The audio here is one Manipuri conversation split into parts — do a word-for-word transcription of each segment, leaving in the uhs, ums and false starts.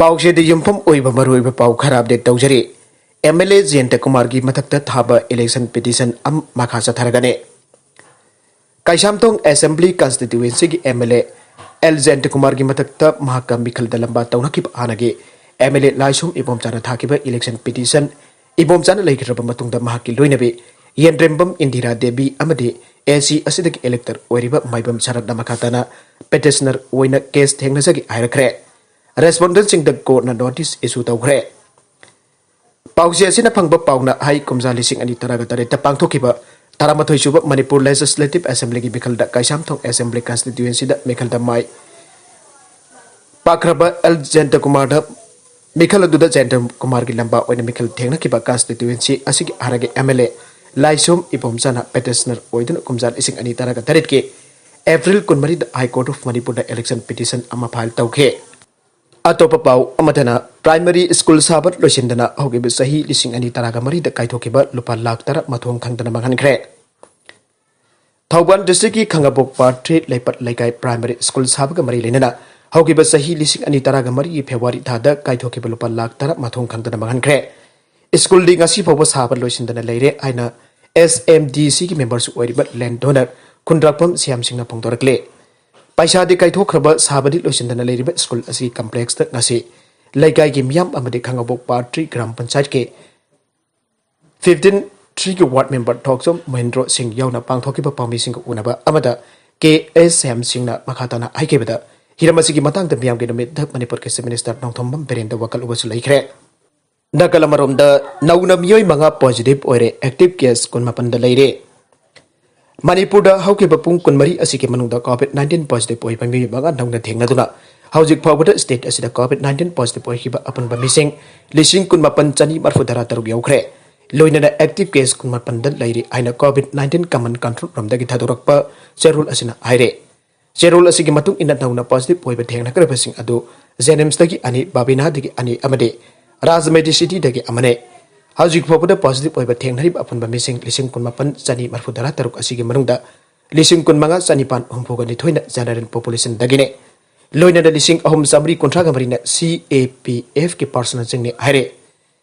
ꯄꯥꯎꯁꯤꯗ ꯌꯨꯝꯐꯝ ꯑꯣꯏꯕ ꯃꯔꯨꯑꯣꯏꯕ ꯄꯥꯎ ꯈꯔ ꯑꯞꯗꯦꯠ ꯇꯧꯖꯔꯤ꯫ ꯑꯦꯝ ꯑꯦꯜ ꯑꯦ ꯖꯌꯟꯇ ꯀꯨꯃꯥꯔꯒꯤ ꯃꯊꯛꯇ ꯊꯥꯕ ꯏꯂꯦꯛꯁꯟ ꯄꯤꯇꯤꯁꯟ ꯑꯃ ꯃꯈꯥ ꯆꯠꯊꯔꯒꯅꯤ꯫ ꯀꯩꯁꯥꯝꯊꯣꯡ ꯑꯦꯁꯦꯝꯕ꯭ꯂꯤ ꯀꯟꯁꯇꯤꯇ꯭ꯌꯨꯑꯦꯟꯁꯤꯒꯤ M L A L Jayanta ꯀꯨꯃꯥꯔꯒꯤ ꯃꯊꯛꯇ ꯃꯍꯥꯛꯀ ꯃꯤꯈꯜꯗ ꯂꯝꯕꯥ ꯇꯧꯅꯈꯤꯕ ꯍꯥꯟꯅꯒꯤ ꯑꯦꯝ ꯑꯦꯜ ꯑꯦ ꯂꯥꯏꯁꯣꯝ ꯏꯕꯣꯝꯆꯥꯅ ꯊꯥꯈꯤꯕ ꯏꯂꯦꯛꯁꯟ ꯄꯤꯇꯤꯁꯟ ꯏꯕꯣꯝꯆꯥꯅ ꯂꯩꯈꯤꯗ꯭ꯔꯕ ꯃꯇꯨꯡꯗ ꯃꯍꯥꯛꯀꯤ ꯂꯣꯏꯅꯕꯤ ꯌꯦꯟꯗ꯭ꯔꯦꯝꯕꯝ ꯏꯟꯗꯤꯔꯥ ꯗꯦꯕꯤ ꯑꯃꯗꯤ ꯑꯦ ꯁꯤ ꯑꯁꯤꯗꯒꯤ ꯏꯂꯦꯛꯇꯔ ꯑꯣꯏꯔꯤꯕ ꯃꯥꯏꯕꯝ ꯁꯔꯠꯅ ꯃꯈꯥ ꯇꯥꯅ ꯄꯦꯇꯤꯁꯅꯔ ꯑꯣꯏꯅ ꯀꯦꯁ ꯊꯦꯡꯅꯖꯒꯦ ꯍꯥꯏꯔꯛꯈ꯭ꯔꯦ꯫ ꯔꯦꯁꯄꯣꯟꯗꯦꯟꯁꯤꯡꯗ ꯀꯣꯔꯠꯅ ꯅꯣꯇꯤꯁ ꯏꯁꯨ ꯇꯧꯈ꯭ꯔꯦ꯫ ꯄꯥꯎꯆꯦ ꯑꯁꯤꯅ ꯐꯪꯕ ꯄꯥꯎꯅ ꯍꯥꯏ, ꯀꯨꯝꯖꯥ ꯂꯤꯁꯤꯡ ꯑꯅꯤ ꯇꯔꯥꯒ ꯇꯔꯦꯠꯇ ꯄꯥꯡꯊꯣꯛꯈꯤꯕ ꯇꯔꯥꯃꯥꯊꯣꯏ ꯁꯨꯕ ꯃꯅꯤꯄꯨꯔ ꯂꯦꯖꯤꯁꯂꯦꯇꯤꯚ ꯑꯦꯁꯦꯝꯕ꯭ꯂꯤꯒꯤ ꯃꯤꯈꯜꯗ ꯀꯩꯁꯥꯝꯊꯣꯡ ꯑꯦꯁꯦꯝꯕ꯭ꯂꯤ ꯀꯟꯁꯇꯤꯇ꯭ꯌꯨꯑꯦꯟꯁꯤꯗ ꯃꯤꯈꯜꯗ ꯃꯥꯏ ꯄꯥꯛꯈ꯭ꯔꯕ ꯑꯦꯜ ꯖꯌꯟꯇ ꯀꯨꯃꯥꯔꯗ ꯃꯤꯈꯜ ꯑꯗꯨꯗ ꯖꯌꯟꯇ ꯀꯨꯃꯥꯔꯒꯤ ꯂꯝꯕꯥ ꯑꯣꯏꯅ ꯃꯤꯈꯜ ꯊꯦꯡꯅꯈꯤꯕ ꯀꯟꯁꯇꯤꯇ꯭ꯌꯨꯑꯦꯟꯁꯤ ꯑꯁꯤꯒꯤ ꯍꯥꯟꯅꯒꯤ ꯑꯦꯝ ꯑꯦꯜ ꯑꯦ ꯂꯥꯏꯁꯣꯝ ꯏꯕꯣꯝꯆꯥꯅ ꯄꯦꯇꯤꯁꯅꯔ ꯑꯣꯏꯗꯨꯅ ꯀꯨꯝꯖꯥ ꯂꯤꯁꯤꯡ ꯑꯅꯤ ꯇꯔꯥꯒ ꯇꯔꯦꯠꯀꯤ ꯑꯦꯄ꯭ꯔꯤꯜ ꯀꯨꯟꯃꯔꯤꯗ ꯍꯥꯏ ꯀꯣꯔꯠ ꯑꯣꯐ ꯃꯅꯤꯄꯨꯔꯗ ꯏꯂꯦꯛꯁꯟ ꯄꯤꯇꯤꯁꯟ ꯑꯃ ꯐꯥꯏꯜ ꯇꯧꯈꯤ꯫ ꯑꯇꯣꯞꯄ ꯄꯥꯎ ꯑꯃꯗꯅ, ꯄ꯭ꯔꯥꯏꯃꯔꯤ ꯁ꯭ꯀꯨꯜ ꯁꯥꯕ ꯂꯣꯏꯁꯤꯟꯗꯅ ꯍꯧꯈꯤꯕ ꯆꯍꯤ ꯂꯤꯁꯤꯡ ꯑꯅꯤ ꯇꯔꯥꯒ ꯃꯔꯤꯗ ꯀꯥꯏꯊꯣꯛꯈꯤꯕ ꯂꯨꯄꯥ ꯂꯥꯈ ꯇꯔꯥ ꯃꯊꯣꯡ ꯈꯪꯗꯅ ꯃꯥꯡꯍꯟꯈ꯭ꯔꯦ꯫ ꯊꯧꯕꯥꯜ ꯗꯤꯁꯇ꯭ꯔꯤꯛꯀꯤ ꯈꯥꯉꯕꯣꯛ ꯄꯥꯔꯠ ꯊ꯭ꯔꯤ ꯂꯩꯄꯠ ꯂꯩꯀꯥꯏ ꯄ꯭ꯔꯥꯏꯃꯔꯤ ꯁ꯭ꯀꯨꯜ ꯁꯥꯕꯒ ꯃꯔꯤ ꯂꯩꯅꯅ ꯍꯧꯈꯤꯕ ꯆꯍꯤ ꯂꯤꯁꯤꯡ ꯑꯅꯤ ꯇꯔꯥꯒ ꯃꯔꯤꯒꯤ ꯐꯦꯕ꯭ꯔꯨꯋꯥꯔꯤ ꯊꯥꯗ ꯀꯥꯏꯊꯣꯛꯈꯤꯕ ꯂꯨꯄꯥ ꯂꯥꯈ ꯇꯔꯥ ꯃꯊꯣꯡ ꯈꯪꯗꯅ ꯃꯥꯡꯍꯟꯈ꯭ꯔꯦ꯫ ꯁ꯭ꯀꯨꯜꯗꯤ ꯉꯁꯤ ꯐꯥꯎꯕ ꯁꯥꯕ ꯂꯣꯏꯁꯤꯟꯗꯅ ꯂꯩꯔꯦ ꯍꯥꯏꯅ ꯑꯦꯁ ꯑꯦꯝ ꯗꯤ ꯁꯤꯒꯤ ꯃꯦꯝꯕꯔꯁꯨ ꯑꯣꯏꯔꯤꯕ ꯂꯦꯟ ꯗꯣꯅꯔ ꯈꯨꯟꯗ꯭ꯔꯥꯛꯄꯝ ꯁ꯭ꯌꯥꯝ ꯁꯤꯡꯅ ꯐꯣꯡꯗꯣꯔꯛꯂꯦ꯫ ꯄꯩꯁꯥꯗꯤ ꯀꯥꯏꯊꯣꯛꯈ꯭ꯔꯕ, ꯁꯥꯕꯗꯤ ꯂꯣꯏꯁꯤꯟꯗꯅ ꯂꯩꯔꯤꯕ ꯁ꯭ꯀꯨꯜ ꯑꯁꯤ ꯀꯝꯄ꯭ꯂꯦꯛꯁꯇ ꯉꯁꯤ ꯂꯩꯀꯥꯏꯒꯤ ꯃꯤꯌꯥꯝ ꯑꯃꯗꯤ ꯈꯥꯉꯕꯣꯛ ꯄꯥꯔꯠ ꯊ꯭ꯔꯤ ꯒ꯭ꯔꯥꯝ ꯄꯟꯆꯥꯌꯠꯀꯤ ꯐꯤꯐꯇꯤꯟ ꯊ꯭ꯔꯤꯒꯤ ꯋꯥꯔꯗ ꯃꯦꯝꯕꯔ ꯊꯣꯛꯆꯣꯝ ꯃꯍꯦꯟꯗ꯭ꯔꯣ ꯁꯤꯡ ꯌꯥꯎꯅ ꯄꯥꯡꯊꯣꯛꯈꯤꯕ ꯄꯥꯝꯕꯤꯁꯤꯡꯒ ꯎꯅꯕ ꯑꯃꯗ ꯀꯦ ꯑꯦꯁ ꯁ꯭ꯌꯥꯝ ꯁꯤꯡꯅ ꯃꯈꯥ ꯇꯥꯅ ꯍꯥꯏꯈꯤꯕꯗ, ꯍꯤꯔꯝ ꯑꯁꯤꯒꯤ ꯃꯇꯥꯡꯗ ꯃꯤꯌꯥꯝꯒꯤ ꯅꯨꯃꯤꯠꯇ ꯃꯅꯤꯄꯨꯔꯒꯤ ꯆꯤꯐ ꯃꯤꯅꯤꯁꯇꯔ ꯅꯣꯡꯊꯣꯝꯕꯝ ꯕꯤꯔꯦꯟꯗ ꯋꯥꯀꯠꯂꯨꯕꯁꯨ ꯂꯩꯈ꯭ꯔꯦ꯫ ꯅꯥꯀꯜ ꯑꯃꯔꯣꯝꯗ, ꯅꯧꯅ ꯃꯤꯑꯣꯏ ꯃꯉꯥ ꯄꯣꯖꯤꯇꯤꯚ ꯑꯣꯏꯔꯦ, ꯑꯦꯛꯇꯤꯚ ꯀꯦꯁ ꯀꯨꯟꯃꯥꯄꯟꯗ ꯂꯩꯔꯦ꯫ ꯃꯅꯤꯄꯨꯔꯗ ꯍꯧꯈꯤꯕ ꯄꯨꯡ ꯀꯨꯟꯃꯔꯤ ꯑꯁꯤꯒꯤ ꯃꯅꯨꯡꯗ ꯀꯣꯚꯤꯗ ꯅꯥꯏꯟꯇꯤꯟ ꯄꯣꯖꯤꯇꯤꯚ ꯑꯣꯏꯕ ꯃꯤꯑꯣꯏ ꯃꯉꯥ ꯅꯧꯅ ꯊꯦꯡꯅꯗꯨꯅ ꯍꯧꯖꯤꯛ ꯐꯥꯎꯕꯗ ꯁ꯭ꯇꯦꯠ ꯑꯁꯤꯗ ꯀꯣꯚꯤꯗ ꯅꯥꯏꯟꯇꯤꯟ ꯄꯣꯖꯤꯇꯤꯚ ꯑꯣꯏꯈꯤꯕ ꯑꯄꯨꯟꯕ ꯃꯤꯁꯤꯡ ꯂꯤꯁꯤꯡ ꯀꯨꯟꯃꯥꯄꯟ ꯆꯅꯤ ꯃꯔꯐꯨ ꯇꯔꯥ ꯇꯔꯨꯛ ꯌꯧꯈ꯭ꯔꯦ꯫ ꯂꯣꯏꯅꯅ ꯑꯦꯛꯇꯤꯚ ꯀꯦꯁ ꯀꯨꯟꯃꯥꯄꯟꯗ ꯂꯩꯔꯤ ꯍꯥꯏꯅ ꯀꯣꯚꯤꯗ ꯅꯥꯏꯟꯇꯤꯟ ꯀꯃꯟ ꯀꯟꯇ꯭ꯔꯣꯜ ꯔꯨꯝꯗꯒꯤ ꯊꯥꯗꯣꯔꯛꯄ ꯆꯦꯔꯣꯜ ꯑꯁꯤꯅ ꯍꯥꯏꯔꯦ꯫ ꯆꯦꯔꯣꯜ ꯑꯁꯤꯒꯤ ꯃꯇꯨꯡ ꯏꯟꯅ ꯅꯧꯅ ꯄꯣꯖꯤꯇꯤꯚ ꯑꯣꯏꯕ ꯊꯦꯡꯅꯈ꯭ꯔꯕꯁꯤꯡ ꯑꯗꯨ ꯖꯦꯅꯤꯝꯁꯇꯒꯤ ꯑꯅꯤ, ꯕꯥꯕꯤꯅꯥꯗꯒꯤ ꯑꯅꯤ ꯑꯃꯗꯤ ꯔꯥꯖ ꯃꯦꯗꯤꯁꯤꯇꯤꯗꯒꯤ ꯑꯃꯅꯤ꯫ ꯍꯧꯖꯤꯛ ꯐꯥꯎꯕꯗ ꯄꯣꯖꯤꯇꯤꯚ ꯑꯣꯏꯕ ꯊꯦꯡꯅꯔꯤꯕ ꯑꯄꯨꯟꯕ ꯃꯤꯁꯤꯡ ꯂꯤꯁꯤꯡ ꯀꯨꯟꯃꯥꯄꯟ ꯆꯅꯤ ꯃꯔꯐꯨ ꯇꯔꯥ ꯇꯔꯨꯛ ꯑꯁꯤꯒꯤ ꯃꯅꯨꯡꯗ ꯂꯤꯁꯤꯡ ꯀꯨꯟꯃꯉꯥ ꯆꯅꯤꯄꯥꯟ ꯍꯨꯝꯐꯨꯒ ꯅꯤꯊꯣꯏꯅ ꯖꯦꯅꯔꯦꯜ ꯄꯣꯄꯨꯂꯦꯁꯟꯗꯒꯤꯅꯤ꯫ ꯂꯣꯏꯅꯅ ꯂꯤꯁꯤꯡ ꯑꯍꯨꯝ ꯆꯥꯃꯔꯤ ꯀꯨꯟꯊ꯭ꯔꯥꯒ ꯃꯔꯤꯅ ꯁꯤ ꯑꯦ ꯄꯤ ꯑꯦꯐꯀꯤ ꯄꯥꯔꯁꯅꯦꯜꯁꯤꯡꯅꯤ ꯍꯥꯏꯔꯦ꯫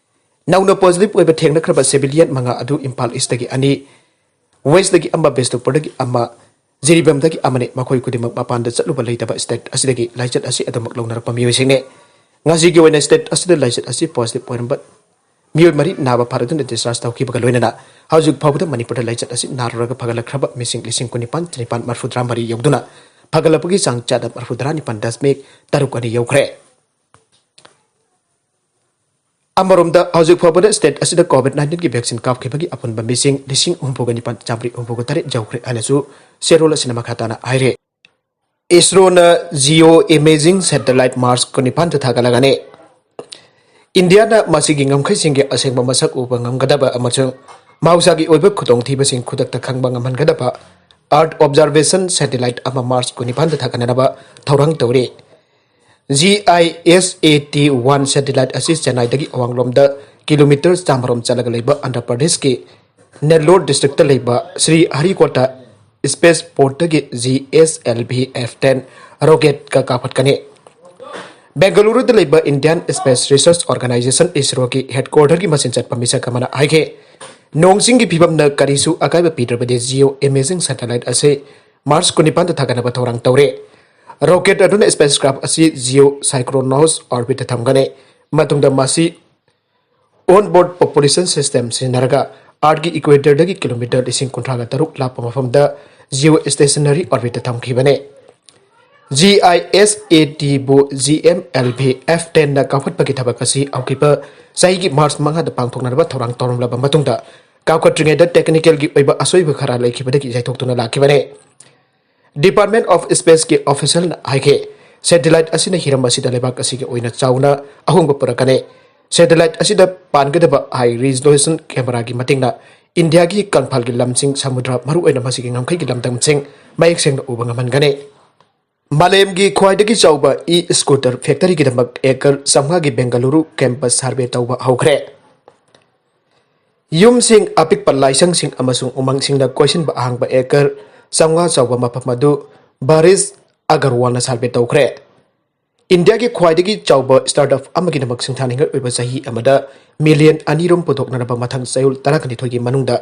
ꯅꯧꯅ ꯄꯣꯖꯤꯇꯤꯚ ꯑꯣꯏꯕ ꯊꯦꯡꯅꯈ꯭ꯔꯕ ꯁꯤꯚꯤꯂꯤꯌꯟ ꯃꯉꯥ ꯑꯗꯨ ꯏꯝꯐꯥꯜ ꯏꯁꯇꯒꯤ ꯑꯅꯤ, ꯋꯦꯁꯇꯒꯤ ꯑꯃ, ꯕꯤꯁꯅꯨꯄꯨꯔꯗꯒꯤ ꯑꯃ, ꯖꯤꯔꯤꯕꯥꯝꯗꯒꯤ ꯑꯃꯅꯤ꯫ ꯃꯈꯣꯏ ꯈꯨꯗꯤꯡꯃꯛ ꯃꯄꯥꯟꯗ ꯆꯠꯂꯨꯕ ꯂꯩꯇꯕ ꯁ꯭ꯇꯦꯠ ꯑꯁꯤꯗꯒꯤ ꯂꯥꯏꯆꯠ ꯑꯁꯤ ꯑꯗꯨꯃꯛ ꯂꯧꯅꯔꯛꯄ ꯃꯤꯑꯣꯏꯁꯤꯡꯅꯤ꯫ ꯉꯁꯤꯒꯤ ꯑꯣꯏꯅ ꯁ꯭ꯇꯦꯠ ꯑꯁꯤꯗ ꯂꯥꯏꯆꯠ ꯑꯁꯤ ꯄꯣꯖꯤꯇꯤꯚ ꯑꯣꯏꯔꯝꯕ ꯃꯤꯑꯣꯏ ꯃꯔꯤ ꯅꯥꯕ ꯐꯔꯗꯨꯅ ꯗꯤꯁꯆꯥꯔꯖ ꯇꯧꯈꯤꯕꯒ ꯂꯣꯏꯅꯅ ꯍꯧꯖꯤꯛ ꯐꯥꯎꯕꯗ ꯃꯅꯤꯄꯨꯔꯗ ꯂꯥꯏꯆꯠ ꯑꯁꯤ ꯅꯥꯔꯨꯔꯒ ꯐꯒꯠꯂꯛꯈ꯭ꯔꯕ ꯃꯤꯁꯤꯡ ꯂꯤꯁꯤꯡ ꯀꯨꯟꯅꯤꯄꯥꯟ ꯆꯅꯤꯄꯥꯟ ꯃꯔꯤꯐꯨꯇꯔꯥ ꯃꯔꯤ ꯌꯧꯗꯨꯅ ꯐꯒꯠꯂꯛꯄꯒꯤ ꯆꯥꯡ ꯆꯥꯗ ꯃꯔꯤꯐꯨꯇꯔꯥ ꯅꯤꯄꯥꯟ ꯗꯁꯃꯤꯛ ꯇꯔꯨꯛ ꯑꯅꯤ ꯌꯧꯈ꯭ꯔꯦ꯫ ꯑꯃꯔꯣꯝꯗ, ꯍꯧꯖꯤꯛ ꯐꯥꯎꯕꯗ ꯁ꯭ꯇꯦꯠ ꯑꯁꯤꯗ ꯀꯣꯚꯤꯗ ꯅꯥꯏꯟꯇꯤꯟꯒꯤ ꯚꯦꯛꯁꯤꯟ ꯀꯥꯞꯈꯤꯕꯒꯤ ꯑꯄꯨꯟꯕ ꯃꯤꯁꯤꯡ ꯂꯤꯁꯤꯡ ꯍꯨꯝꯐꯨꯒ ꯅꯤꯄꯥꯟ ꯆꯥꯃꯔꯤ ꯍꯨꯝꯐꯨꯒ ꯇꯔꯦꯠ ꯌꯧꯈ꯭ꯔꯦ ꯍꯥꯏꯅꯁꯨ ꯆꯦꯔꯣꯜ ꯑꯁꯤꯅ ꯃꯈꯥ ꯇꯥꯅ ꯍꯥꯏꯔꯦ꯫ ꯏꯁꯔꯣꯅ ꯖꯤꯑꯣ ꯏꯃꯦꯖꯤꯡ ꯁꯦꯇꯦꯂꯥꯏꯠ ꯃꯥꯔꯆ ꯀꯨꯟꯅꯤꯄꯥꯟꯗ ꯊꯥꯒꯠꯂꯒꯅꯤ꯫ ꯏꯟꯗꯤꯌꯥꯅ ꯃꯁꯤꯒꯤ ꯉꯝꯈꯩꯁꯤꯡꯒꯤ ꯑꯁꯦꯡꯕ ꯃꯁꯛ ꯎꯕ ꯉꯝꯒꯗꯕ ꯑꯃꯁꯨꯡ ꯃꯍꯧꯁꯥꯒꯤ ꯑꯣꯏꯕ ꯈꯨꯗꯣꯡꯊꯤꯕꯁꯤꯡ ꯈꯨꯗꯛꯇ ꯈꯪꯕ ꯉꯝꯍꯟꯒꯗꯕ ꯑꯥꯔꯊ ꯑꯣꯕꯖꯥꯔꯕꯦꯁꯟ ꯁꯦꯇꯦꯂꯥꯏꯠ ꯑꯃ ꯃꯥꯔꯆ ꯀꯨꯟꯅꯤꯄꯥꯟꯗ ꯊꯥꯒꯠꯅꯅꯕ ꯊꯧꯔꯥꯡ ꯇꯧꯔꯤ꯫ G I S A T one satellite ꯑꯁꯤ ꯆꯦꯟꯅꯥꯏꯗꯒꯤ ꯑꯋꯥꯡꯂꯣꯝꯗ ꯀꯤꯂꯣꯃꯤꯇꯔ ꯆꯥꯃꯔꯣꯝ ꯆꯠꯂꯒ ꯂꯩꯕ ꯑꯟꯙ꯭ꯔ ꯄ꯭ꯔꯗꯦꯁꯀꯤ ꯅꯦꯜꯂꯣꯔ ꯗꯤꯁꯇ꯭ꯔꯤꯛꯇ ꯂꯩꯕ ꯁ꯭ꯔꯤ ꯍꯔꯤꯀꯣꯇꯥ ꯁ꯭ꯄꯦꯁ ꯄꯣꯔꯠꯇꯒꯤ ꯖꯤ ꯑꯦꯁ ꯑꯦꯜ ꯚꯤ ꯑꯦꯐ ꯇꯦꯟ ꯔꯣꯀꯦꯠꯀ ꯀꯥꯞꯈꯠꯀꯅꯤ꯫ ꯕꯦꯡꯒꯂꯨꯔꯨꯗ ꯂꯩꯕ ꯏꯟꯗꯤꯌꯥꯟ ꯁ꯭ꯄꯦꯁ ꯔꯤꯁꯔꯆ ꯑꯣꯔꯒꯅꯥꯏꯖꯦꯁꯟ ꯏꯁꯔꯣꯒꯤ ꯍꯦꯗꯀ꯭ꯋꯥꯇꯔꯒꯤ ꯃꯆꯤꯟ ꯆꯠꯄ ꯃꯤꯁꯛ ꯑꯃꯅ ꯍꯥꯏꯈꯤ, ꯅꯣꯡ ꯆꯤꯡꯒꯤ ꯐꯤꯕꯝꯅ ꯀꯔꯤꯁꯨ ꯑꯀꯥꯏꯕ ꯄꯤꯗ꯭ꯔꯕꯗꯤ ꯖꯤꯑꯣ ꯏꯃꯦꯖꯤꯡ ꯁꯦꯇꯦꯂꯥꯏꯠ ꯑꯁꯤ ꯃꯥꯔꯆ ꯀꯨꯟꯅꯤꯄꯥꯟꯗ ꯊꯥꯒꯠꯅꯕ ꯊꯧꯔꯥꯡ ꯇꯧꯔꯦ꯫ ꯔꯣꯀꯦꯠ ꯑꯗꯨꯅ ꯁ꯭ꯄꯦꯁ ꯀ꯭ꯔꯥꯐ ꯑꯁꯤ ꯖꯤꯑꯣ ꯁꯥꯏꯀ꯭ꯔꯣꯅꯣꯁ ꯑꯣꯔꯕꯤꯠꯇ ꯊꯝꯒꯅꯤ꯫ ꯃꯇꯨꯡꯗ ꯃꯁꯤ ꯑꯣꯟ ꯕꯣꯔꯗ ꯄ꯭ꯔꯣꯄꯜꯁꯟ ꯁꯤꯁꯇꯦꯝ ꯁꯤꯖꯤꯟꯅꯔꯒ ꯑꯥꯔꯊꯀꯤ ꯏꯀ꯭ꯋꯦꯇꯔꯗꯒꯤ ꯀꯤꯂꯣꯃꯤꯇꯔ ꯂꯤꯁꯤꯡ ꯀꯨꯟꯊ꯭ꯔꯥꯒ ꯇꯔꯨꯛ ꯂꯥꯞꯄ ꯃꯐꯝꯗ ꯖꯤꯑꯣ ꯁ꯭ꯇꯦꯁꯅꯔꯤ ꯑꯣꯔꯕꯤꯠꯇ ꯊꯝꯈꯤꯕꯅꯤ꯫ ꯖꯤ ꯑꯥꯏ ꯑꯦꯁ ꯑꯦ ꯇꯤꯕꯨ G M L V F ꯇꯦꯟꯅ ꯀꯥꯎꯈꯠꯄꯒꯤ ꯊꯕꯛ ꯑꯁꯤ ꯍꯧꯈꯤꯕ ꯆꯍꯤꯒꯤ ꯃꯥꯔꯆ ꯃꯉꯥꯗ ꯄꯥꯡꯊꯣꯛꯅꯅꯕ ꯊꯧꯔꯥꯡ ꯇꯧꯔꯝꯂꯕ ꯃꯇꯨꯡꯗ, ꯀꯥꯎꯈꯠꯇ꯭ꯔꯤꯉꯩꯗ ꯇꯦꯛꯅꯤꯀꯦꯜꯒꯤ ꯑꯣꯏꯕ ꯑꯁꯣꯏꯕ ꯈꯔ ꯂꯩꯈꯤꯕꯗꯒꯤ ꯌꯩꯊꯣꯛꯇꯨꯅ ꯂꯥꯛꯈꯤꯕꯅꯤ꯫ ꯗꯤꯄꯥꯔꯠꯃꯦꯟꯠ ꯑꯣꯐ ꯁ꯭ꯄꯦꯁꯀꯤ ꯑꯣꯐꯤꯁꯤꯌꯦꯜꯅ ꯍꯥꯏꯈꯤ, ꯁꯦꯇꯦꯂꯥꯏꯠ ꯑꯁꯤꯅ ꯍꯤꯔꯝ ꯑꯁꯤꯗ ꯂꯩꯕꯥꯛ ꯑꯁꯤꯒꯤ ꯑꯣꯏꯅ ꯆꯥꯎꯅ ꯑꯍꯣꯡꯕ ꯄꯨꯔꯛꯀꯅꯤ꯫ ꯁꯦꯇꯦꯂꯥꯏꯠ ꯑꯁꯤꯗ ꯄꯥꯟꯒꯗꯕ ꯍꯥꯏ ꯔꯤꯖꯣꯂꯨꯁꯟ ꯀꯦꯃꯦꯔꯥꯒꯤ ꯃꯇꯦꯡꯅ ꯏꯟꯗꯤꯌꯥꯒꯤ ꯀꯪꯐꯥꯜꯒꯤ ꯂꯝꯁꯤꯡ, ꯁꯃꯨꯗ꯭ꯔ, ꯃꯔꯨꯑꯣꯏꯅ ꯃꯁꯤꯒꯤ ꯉꯝꯈꯩꯒꯤ ꯂꯝꯗꯝꯁꯤꯡ ꯃꯌꯦꯛ ꯁꯦꯡꯅ ꯎꯕ ꯉꯝꯍꯟꯒꯅꯤ꯫ ꯃꯥꯂꯦꯝꯒꯤ ꯈ꯭ꯋꯥꯏꯗꯒꯤ ꯆꯥꯎꯕ E scooter ꯐꯦꯛꯇꯔꯤꯒꯤꯗꯃꯛ acre ꯆꯥꯝꯃꯉꯥꯒꯤ Bengaluru campus survey ꯇꯧꯕ ꯍꯧꯈ꯭ꯔꯦ꯫ ꯌꯨꯝꯁꯤꯡ, ꯑꯄꯤꯛꯄ ꯂꯥꯏꯁꯪꯁꯤꯡ ꯑꯃꯁꯨꯡ ꯎꯃꯪꯁꯤꯡꯅ ꯀꯣꯏꯁꯤꯟꯕ ꯑꯍꯥꯡꯕ ꯑꯦꯀꯔ ꯆꯥꯝꯃꯉꯥ ꯆꯥꯎꯕ ꯃꯐꯝ ꯑꯗꯨ ꯕꯥꯔꯤꯁ ꯑꯒꯔꯋꯥꯜꯅ ꯁꯥꯔꯚꯦ ꯇꯧꯈ꯭ꯔꯦ꯫ ꯏꯟꯗꯤꯌꯥꯒꯤ ꯈ꯭ꯋꯥꯏꯗꯒꯤ ꯆꯥꯎꯕ startup ꯑꯃꯒꯤꯗꯃꯛ ꯁꯤꯡꯊꯥꯅꯤꯡꯉꯥꯏ ꯑꯣꯏꯕ ꯆꯍꯤ ꯑꯃꯗ ꯃꯤꯂꯤꯌꯟ ꯑꯅꯤ ꯔꯣꯝ ꯄꯨꯊꯣꯛꯅꯅꯕ ꯃꯊꯪ ꯆꯌꯣꯜ ꯇꯔꯥꯅꯤꯊꯣꯏꯒꯤ ꯃꯅꯨꯡꯗ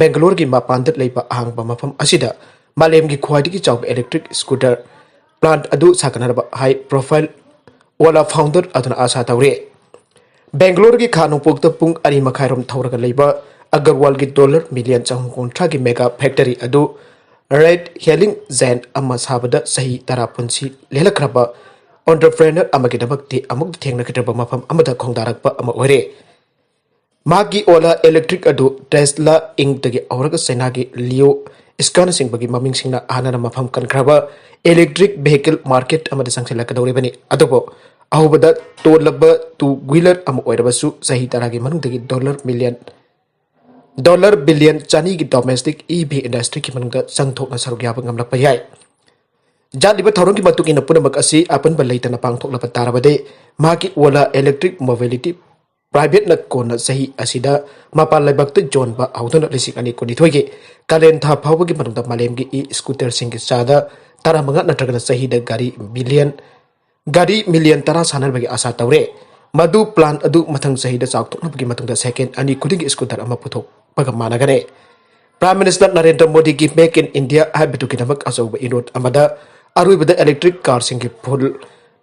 ꯕꯦꯡꯒꯂꯣꯔꯒꯤ ꯃꯄꯥꯟꯗ ꯂꯩꯕ ꯑꯍꯥꯡꯕ ꯃꯐꯝ ꯑꯁꯤꯗ ꯃꯥꯂꯦꯝꯒꯤ ꯈ꯭ꯋꯥꯏꯗꯒꯤ ꯆꯥꯎꯕ electric scooter plant ꯑꯗꯨ ꯁꯥꯒꯠꯅꯅꯕ high profile Ola founder ꯑꯗꯨꯅ ꯑꯥꯁꯥ ꯇꯧꯔꯤ꯫ ꯕꯦꯡꯒꯂꯣꯔꯒꯤ ꯈꯥ ꯅꯣꯡꯄꯣꯛꯇ ꯄꯨꯡ ꯑꯅꯤ ꯃꯈꯥꯏꯔꯣꯝ ꯊꯧꯔꯒ ꯂꯩꯕ ꯑꯒꯔꯋꯥꯜꯒꯤ ꯗꯣꯂꯔ ꯃꯤꯂꯤꯌꯟ ꯆꯍꯨꯝ ꯀꯨꯟꯊ꯭ꯔꯥꯒꯤ mega factory ꯑꯗꯨ ride hailing van ꯑꯃ ꯁꯥꯕꯗ ꯆꯍꯤ ꯇꯔꯥ ꯄꯨꯟꯁꯤ ꯂꯦꯜꯂꯛꯈ꯭ꯔꯕ entrepreneur ꯑꯃꯒꯤꯗꯃꯛꯇꯤ ꯑꯃꯨꯛ ꯊꯦꯡꯅꯈꯤꯗ꯭ꯔꯕ ꯃꯐꯝ ꯑꯃꯗ ꯈꯣꯡꯗꯥꯔꯛꯄ ꯑꯃ ꯑꯣꯏꯔꯦ꯫ ꯃꯍꯥꯛꯀꯤ Ola Electric ꯑꯗꯨ Tesla Inc.ꯇꯒꯤ ꯍꯧꯔꯒ ꯆꯩꯅꯥꯒꯤ ꯂꯤꯑꯣ ꯏꯁꯀꯥꯅꯆꯤꯡꯕꯒꯤ ꯃꯃꯤꯡꯁꯤꯡꯅ ꯍꯥꯟꯅꯅ ꯃꯐꯝ ꯀꯟꯈ꯭ꯔꯕ electric vehicle market ꯑꯃꯗ ꯆꯪꯁꯤꯜꯂꯛꯀꯗꯧꯔꯤꯕꯅꯤ꯫ ꯑꯗꯨꯕꯨ ꯑꯍꯧꯕꯗ ꯇꯣꯜꯂꯕ two wheeler ꯑꯃ ꯑꯣꯏꯔꯕꯁꯨ ꯆꯍꯤ ꯇꯔꯥꯒꯤ ꯃꯅꯨꯡꯗꯒꯤ ꯗꯣꯂꯔ ꯃꯤꯂꯤꯌꯟ, ꯗꯣꯂꯔ ꯕꯤꯂꯤꯌꯟ ꯆꯅꯤꯒꯤ domestic EV industryꯒꯤ ꯃꯅꯨꯡꯗ ꯆꯪꯊꯣꯛꯅ ꯁꯔꯨꯛ ꯌꯥꯕ ꯉꯝꯂꯛꯄ ꯌꯥꯏ꯫ ꯖꯥꯠꯂꯤꯕ ꯊꯧꯔꯝꯒꯤ ꯃꯇꯨꯡ ꯏꯟꯅ ꯄꯨꯝꯅꯃꯛ ꯑꯁꯤ ꯑꯄꯟꯕ ꯂꯩꯇꯅ ꯄꯥꯡꯊꯣꯛꯂꯕ ꯇꯥꯔꯕꯗꯤ ꯃꯍꯥꯛꯀꯤ Ola Electric Mobility Privateꯅ ꯀꯣꯟꯅ ꯆꯍꯤ ꯑꯁꯤꯗ ꯃꯄꯥꯟ ꯂꯩꯕꯥꯛꯇ ꯌꯣꯟꯕ ꯍꯧꯗꯨꯅ ꯂꯤꯁꯤꯡ ꯑꯅꯤ ꯀꯨꯟꯅꯤꯊꯣꯏꯒꯤ ꯀꯥꯂꯦꯟ ꯊꯥ ꯐꯥꯎꯕꯒꯤ ꯃꯅꯨꯡꯗ ꯃꯥꯂꯦꯝꯒꯤ e-scooterꯁꯤꯡꯒꯤ ꯆꯥꯗ ꯇꯔꯥꯃꯉꯥ ꯅꯠꯇ꯭ꯔꯒꯅ ꯆꯍꯤꯗ ꯒꯥꯔꯤ ꯃꯤꯂꯤꯌꯟ, ꯒꯥꯔꯤ ꯃꯤꯂꯤꯌꯟ ꯇꯔꯥ ꯁꯥꯟꯅꯕꯒꯤ ꯑꯥꯁꯥ ꯇꯧꯔꯦ꯫ ꯃꯗꯨ plant ꯑꯗꯨ ꯃꯊꯪ ꯆꯍꯤꯗ ꯆꯥꯎꯊꯣꯛꯅꯕꯒꯤ ꯃꯇꯨꯡꯗ second ꯑꯅꯤ ꯈꯨꯗꯤꯡꯒꯤ scooter ꯑꯃ ꯄꯨꯊꯣꯛꯄꯒ ꯃꯥꯟꯅꯒꯅꯤ꯫ Prime Minister ꯅꯔꯦꯟꯗ꯭ꯔ ꯃꯣꯗꯤꯒꯤ Make in India ꯍꯥꯏꯕꯗꯨꯒꯤꯗꯃꯛ ꯑꯆꯧꯕ inroad ꯑꯃꯗ ꯑꯔꯣꯏꯕꯗ electric carꯁꯤꯡꯒꯤ full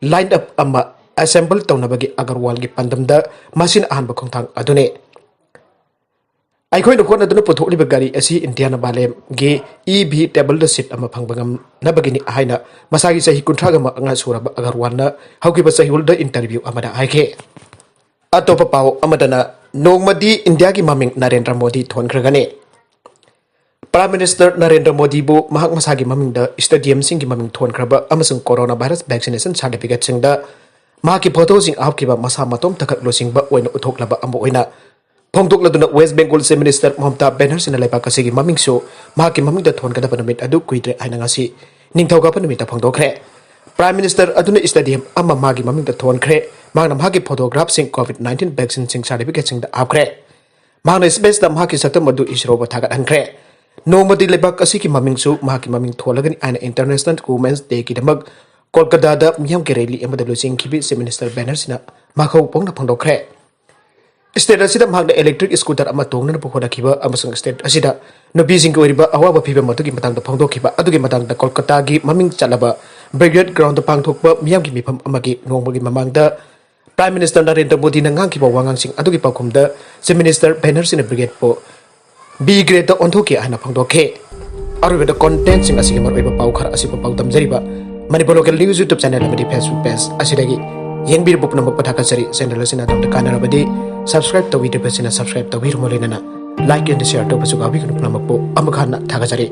line up ꯑꯃ assemble ꯇꯧꯅꯕꯒꯤ ꯑꯒꯔꯋꯥꯜꯒꯤ ꯄꯥꯟꯗꯝꯗ ꯃꯁꯤꯅ ꯑꯍꯥꯟꯕ ꯈꯣꯡꯊꯥꯡ ꯑꯗꯨꯅꯤ꯫ ꯑꯩꯈꯣꯏꯅ ꯍꯣꯠꯅꯗꯨꯅ ꯄꯨꯊꯣꯛꯂꯤꯕ ꯒꯥꯔꯤ ꯑꯁꯤ ꯏꯟꯗꯤꯌꯥꯅ ꯃꯥꯂꯦꯝꯒꯤ EV tableꯗ seat ꯑꯃ ꯐꯪꯕ ꯉꯝꯅꯕꯒꯤꯅꯤ ꯍꯥꯏꯅ ꯃꯁꯥꯒꯤ ꯆꯍꯤ ꯀꯨꯟꯊ꯭ꯔꯥꯒ ꯃꯉꯥ ꯁꯨꯔꯕ ꯑꯒꯔꯋꯥꯜꯅ ꯍꯧꯈꯤꯕ ꯆꯌꯣꯜꯗ interview ꯑꯃꯗ ꯍꯥꯏꯈꯤ꯫ ꯑꯇꯣꯞꯄ ꯄꯥꯎ ꯑꯃꯗꯅ ꯅꯣꯡꯃꯗꯤ ꯏꯟꯗꯤꯌꯥꯒꯤ ꯃꯃꯤꯡ ꯅꯔꯦꯟꯗ꯭ꯔ ꯃꯣꯗꯤ ꯊꯣꯟꯈ꯭ꯔꯒꯅꯤ꯫ Prime Minister ꯅꯔꯦꯟꯗ꯭ꯔ ꯃꯣꯗꯤꯕꯨ ꯃꯍꯥꯛ ꯃꯁꯥꯒꯤ ꯃꯃꯤꯡꯗ stadiumꯁꯤꯡꯒꯤ ꯃꯃꯤꯡ ꯊꯣꯟꯈ꯭ꯔꯕ ꯑꯃꯁꯨꯡ corona virus vaccination certificateꯁꯤꯡꯗ ꯃꯍꯥꯛꯀꯤ photoꯁꯤꯡ ꯍꯥꯞꯈꯤꯕ ꯃꯁꯥ ꯃꯇꯣꯝꯇꯈꯛ ꯂꯨꯆꯤꯡꯕ ꯑꯣꯏꯅ ꯎꯠꯊꯣꯛꯂꯕ ꯑꯃ ꯑꯣꯏꯅ ꯐꯣꯡꯗꯣꯛꯂꯗꯨꯅ West Bengal Chief Minister ꯃꯃꯇꯥ ꯕꯦꯅꯔꯖꯤꯅ ꯂꯩꯕꯥꯛ ꯑꯁꯤꯒꯤ ꯃꯃꯤꯡꯁꯨ ꯃꯍꯥꯛꯀꯤ ꯃꯃꯤꯡꯗ ꯊꯣꯟꯒꯗꯕ ꯅꯨꯃꯤꯠ ꯑꯗꯨ ꯀꯨꯏꯗ꯭ꯔꯦ ꯍꯥꯏꯅ ꯉꯁꯤ ꯅꯤꯡꯊꯧꯀꯥꯕ ꯅꯨꯃꯤꯠꯇ ꯐꯣꯡꯗꯣꯛꯈ꯭ꯔꯦ꯫ Prime Minister ꯑꯗꯨꯅ stadium ꯑꯃ ꯃꯥꯒꯤ ꯃꯃꯤꯡꯗ ꯊꯣꯟꯈ꯭ꯔꯦ꯫ ꯃꯍꯥꯛꯅ ꯃꯍꯥꯛꯀꯤ photographꯁꯤꯡ COVID nineteen vaccineꯁꯤꯡ certificateꯁꯤꯡꯗ ꯍꯥꯞꯈ꯭ꯔꯦ꯫ ꯃꯍꯥꯛꯅ spaceꯇ ꯃꯍꯥꯛꯀꯤ ꯁꯛꯇꯝ ꯑꯗꯨ ꯏꯁꯔꯣꯕꯨ ꯊꯥꯒꯠꯍꯟꯈ꯭ꯔꯦ꯫ ꯅꯣꯡꯃꯗꯤ ꯂꯩꯕꯥꯛ ꯑꯁꯤꯒꯤ ꯃꯃꯤꯡꯁꯨ ꯃꯍꯥꯛꯀꯤ ꯃꯃꯤꯡ ꯊꯣꯜꯂꯒꯅꯤ ꯍꯥꯏꯅ International Women's Dayꯒꯤꯗꯃꯛ ꯀꯣꯜꯀꯇꯥꯗ ꯃꯤꯌꯥꯝꯒꯤ rally ꯑꯃꯗ ꯂꯨꯆꯤꯡꯈꯤꯕꯤ Chief Minister ꯕꯦꯅꯔꯖꯤꯅ ꯃꯈꯧ ꯐꯣꯡꯅ ꯐꯣꯡꯗꯣꯛꯈ꯭ꯔꯦ꯫ State ꯑꯁꯤꯗ ꯃꯍꯥꯛꯅ electric scooter ꯑꯃ ꯇꯣꯡꯅꯅꯕ ꯍꯣꯠꯅꯈꯤꯕ ꯑꯃꯁꯨꯡ state ꯑꯁꯤꯗ ꯅꯨꯄꯤꯁꯤꯡꯒꯤ ꯑꯣꯏꯔꯤꯕ ꯑꯋꯥꯕ ꯐꯤꯕꯝ ꯑꯗꯨꯒꯤ ꯃꯇꯥꯡꯗ ꯐꯣꯡꯗꯣꯛꯈꯤꯕ ꯑꯗꯨꯒꯤ ꯃꯇꯥꯡꯗ ꯀꯣꯜꯀꯇꯥꯒꯤ ꯃꯃꯤꯡ ꯆꯠꯂꯕ Brigade Groundꯗ ꯄꯥꯡꯊꯣꯛꯄ ꯃꯤꯌꯥꯝꯒꯤ ꯃꯤꯐꯝ ꯑꯃꯒꯤ ꯅꯣꯡꯃꯒꯤ ꯃꯃꯥꯡꯗ Prime Minister ꯅꯔꯦꯟꯗ꯭ꯔ ꯃꯣꯗꯤꯅ ꯉꯥꯡꯈꯤꯕ ꯋꯥꯉꯥꯡꯁꯤꯡ ꯑꯗꯨꯒꯤ ꯄꯥꯎꯈꯨꯝꯗ Chief Minister ꯕꯦꯅꯔꯖꯤꯅ Brigadeꯄꯨ B gradeꯇ ꯑꯣꯟꯊꯣꯛꯈꯤ ꯍꯥꯏꯅ ꯐꯣꯡꯗꯣꯛꯈꯤ꯫ ꯑꯔꯣꯏꯕꯗ contentꯁꯤꯡ ꯑꯁꯤꯒꯤ ꯃꯔꯨꯑꯣꯏꯕ ꯄꯥꯎ ꯈꯔ ꯑꯁꯤꯕꯨ ꯄꯥꯎꯗꯝꯖꯔꯤꯕ Manipur Local News YouTube channel ꯑꯃꯗꯤ Facebook page ꯑꯁꯤꯗꯒꯤ ꯌꯦꯡꯕꯤꯔꯤꯕ ꯄꯨꯝꯅꯃꯛꯄꯨ ꯊꯥꯒꯠꯆꯔꯤ꯫ Channel ꯑꯁꯤꯅ ꯑꯗꯣꯝꯗ ꯀꯥꯟꯅꯔꯕꯗꯤ subscribe ꯇꯧꯕꯤꯗ꯭ꯔꯤꯕꯁꯤꯅ subscribe ꯇꯧꯕꯤꯔꯝꯃ ꯂꯣꯏꯅꯅ like and share ꯇꯧꯕꯁꯨ ꯀꯥꯎꯕꯤꯒꯅꯨ꯫ ꯄꯨꯝꯅꯃꯛꯄꯨ ꯑꯃꯨꯛ ꯍꯟꯅ ꯊꯥꯒꯠꯆꯔꯤ꯫